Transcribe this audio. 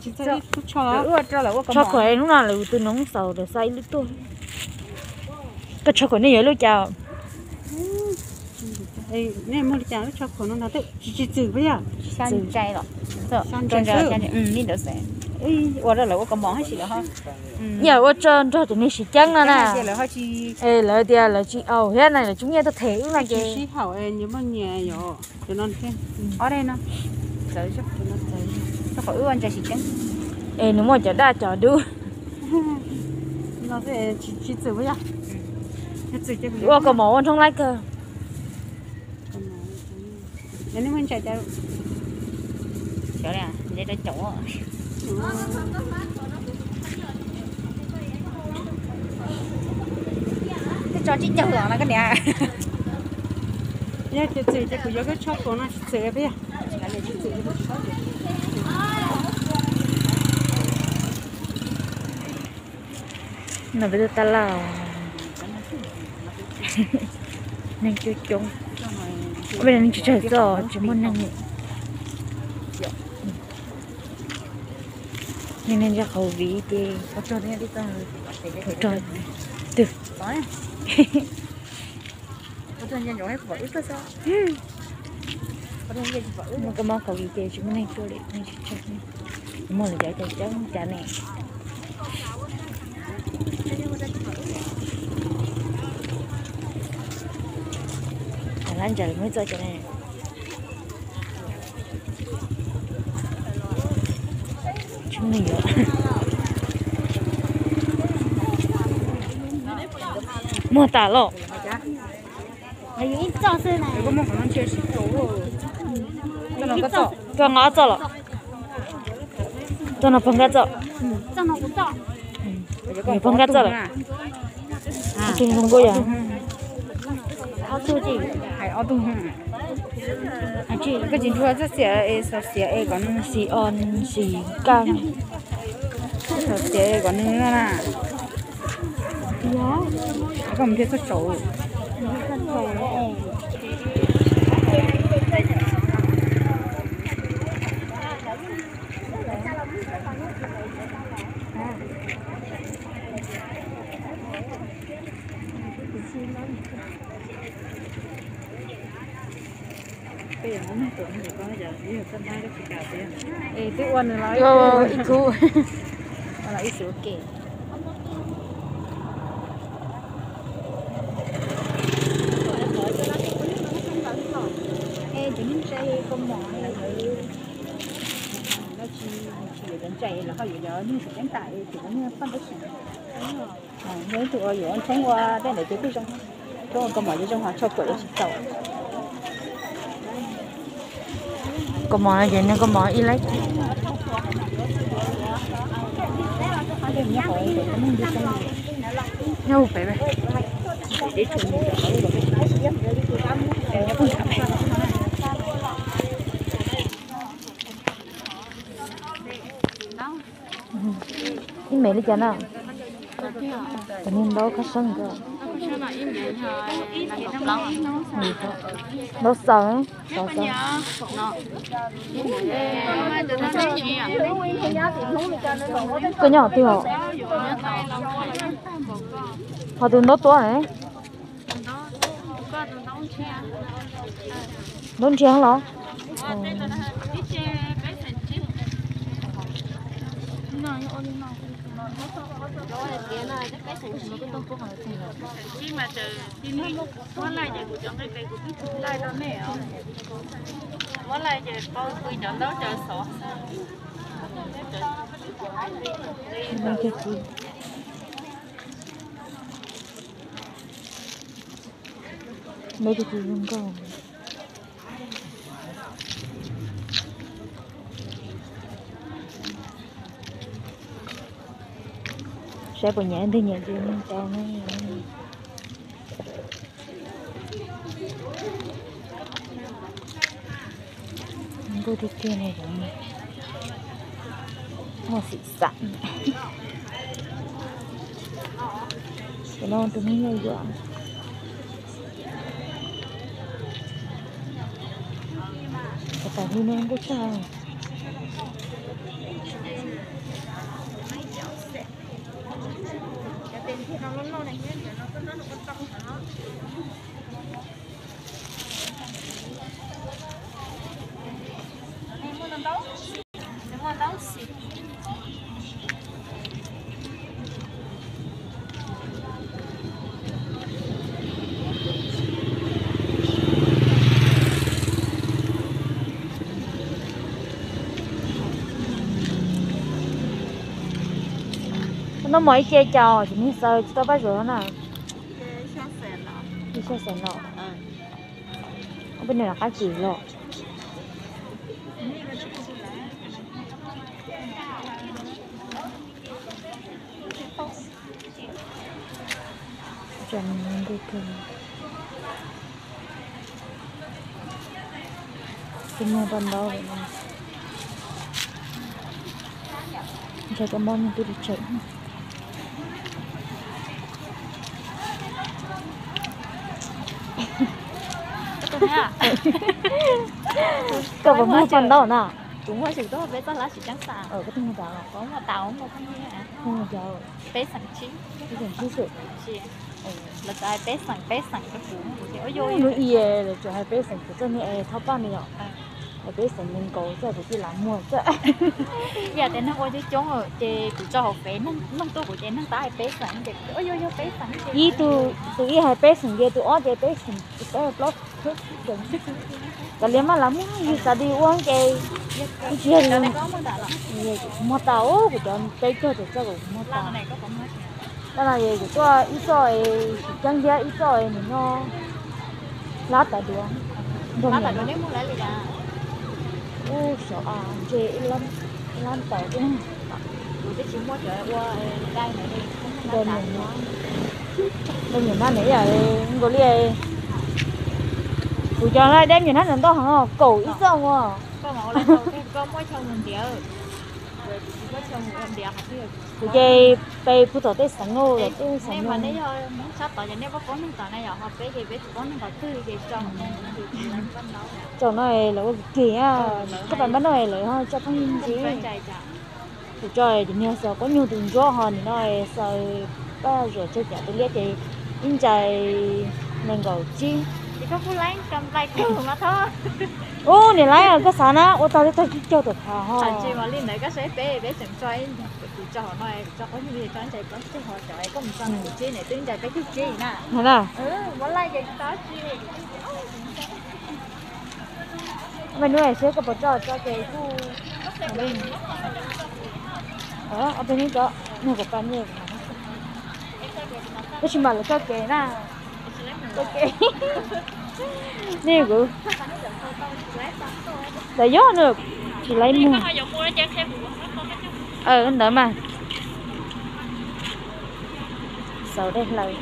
Tshov khuam hnub no lawv tus noov xaus lawv xa ib lub tuaj. Koj tshov khuam nej yuav lub cas? Ua rau lawv ua kaus mom hab si lawm. Yam ua tso nrog cov neeg sib ceeb no na. Es lawv tias lawv tsis aus thiab na, lawv tsis muaj nyiaj tuaj them wb no ces. Es nws muaj cov daj cov dub. Ua kaus mom ua nrhoob laib kawg. Twb tso tsib caug los no koj niam. Yog tsis txwm ces kuv yuav koj tsho tuav no tsis txwm peb. No peb tuaj taj laj, neeg coob coob. Peb neeg tsawg tsawg txog tsis muaj neeg li. Neeg ntsia qhov viv ces twg. Muaj koj mob qhov viv ces tsis muaj neeg tuaj li, neeg tsawg tsawg. Muaj lawv cov coob coob cas ne. Lab ntsaws muab txoj cov ne. Muag tas los. Koj nqa ob txoj los? Txoj no pog nkaj txoj. Pog nkaj txoj lawm. Zoo nkauj yom. Koj tsis nrhua txoj xiav es xov xiav es kom nws xis os xis kaj. Xov xiav es kom nws na. Koj mus nrhiav txoj saud. Twb ua nws los ib khub, ua los ib xus ke. Es cov neeg tsa kaus mom lawv, lawv tsis, tsis yuav cov ntsa, lawv ho yuav cov neeg tsis ceeb tam es cov neeg poj tab sis. Yog ib tug uas yuav ntxeeb ua tej ntawd ces twb zoo, coj kaus mom ces zoo, ho tsho kuam yuav tsis txaus. Kaus mom no ces nws kaus mom ib leeg. Nyob pem. Ib me li cas na? Cov niag ntaub kab seeb ko. Ntaub xaws, xaws xaws. Koj nyob qhov twg os? Ho tus ntaub tuab ne? Ntaub nrhiav los? Neb tus tsis zoo nkauj. Saib puas nyiam, nteg nyiam ces tau ne. Nkuj tiag tiag ne, muaj xim xam. Cov no tus neeg yog yuav. Cov tam hli no nkuj tshaj. Noj mov ib ce cas tsis muaj xaws tsis tau pab zuam na. Ib xyob xaws no. Ob peb nws rov qab kis los. Tus muag paj ntaub, ntshai koj mob neeg twb tsis tsheem. Koj puas muag paj ntaub na? Kuv muag tseem tuaj peb txoj hlab tsis ceeb xav. Koj twb muag tas los? Muag tas, muag peb xeem tsib. Peb xeem tsib xwb. Lawv txawm hais peb xeem peb xeem rau kuv, kuv tias ua yuav lub i lawv txawm hais peb xeem kuv txoj niag es thoj paj me yom. Hais peb xeem nees nkaum txoj kuv tij lav muag txoj. Yam tias neeg ua coob coob ces kuv tso hauv fev, neeg tuaj kuv ces neeg tab hais peb xeem ces kuv tias ua yuav yog peb xeem. Ib tug, tus ib hais peb xeem ces tus ob ces peb xeem, peb plaub. Kav liam maj lav muag yus xav li ua ces tsis yog li. Muag tas, kuv cov peb caug tawm txoj kuv muag tas. Tab no es kuv tuaj ib txoj es tsis ceeb thiab ib txoj es nim no hlab tas duav nrog ub xyov a ntshe ib lab ntawd. Ntawd niam no, ntawd niam na nws ib yam nkaus li kuv cov dab niam na nws ntau heev, kaum ib txoj ua. Kuv ces pe puag tom tej xeev, tej xeev. Tsaum no lawv ua kis kis, koj pab npab no lawv ho tso phooj ywg ntxiv. Kuv tso tus niag xaws qaub nyuj tus ntsuab ho nim no xaws paj zuam tsawg cav tus liab ces ib ntsais nees nkaum tsib. Ub, niam laib koj xav na ua tau li tag tsib caug tawm phav ho. Me nub seb koj puas tso tso ces kuj ob peb hnub tso, nug kuv pab nyiaj. Tab sis mas lawv txoj kev na, txoj kev ne kuv, lawv yog nws tsis laib muag. Ntawd mas xaus dej hlaws.